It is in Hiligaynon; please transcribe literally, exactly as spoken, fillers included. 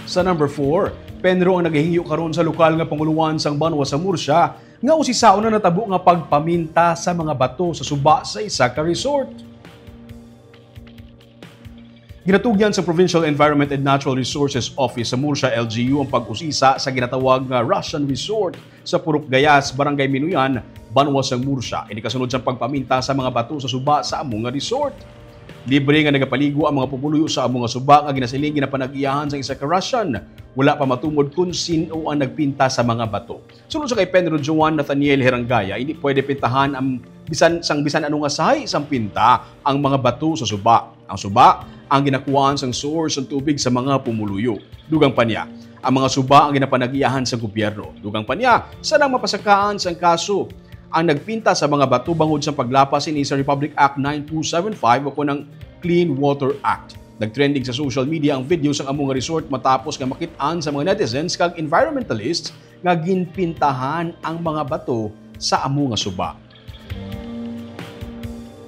Sa number four, PENRO ang nagahingyo karon sa lokal nga pangulohan sang banwa sa Murcia nga usisaon ang natabo nga pagpaminta sa mga bato sa suba sa isa ka resort. Ginatugyan sa Provincial Environment and Natural Resources Office sa Murcia L G U ang pag-usisa sa ginatawag nga Russian Resort sa Purok Gayas, Barangay Minuyan, banwa sang Murcia. Ini kasunod sang pagpaminta sa mga bato sa suba sa amo nga resort. Libre nga nagapaligo ang mga pumuluyo sa amo nga suba nga ginasiling ginapanag-iyahan sang isa ka Russian. Wala pa matumod kon sin-o ang nagpinta sa mga bato. Suno sa kay PENRO Joan Nathaniel Herangaya, hindi pwede pintahan ang bisan sang bisan ano nga sahi sang pinta ang mga bato sa suba. Ang suba ang ginakuhaan sang source sang tubig sa mga pumuluyo. Dugang pa niya, ang mga suba ang ginapanag-iyahan sa gobyerno. Dugang pa niya, sa nang mapasakaan sang kaso ang nagpinta sa mga bato bangod sa paglapas ini sa Republic Act nine two seven five o kon ang Clean Water Act. Nagtrending sa social media ang video sang amo nga resort matapos nga makit-an sa mga netizens kag environmentalists nga ginpintahan ang mga bato sa amo nga suba.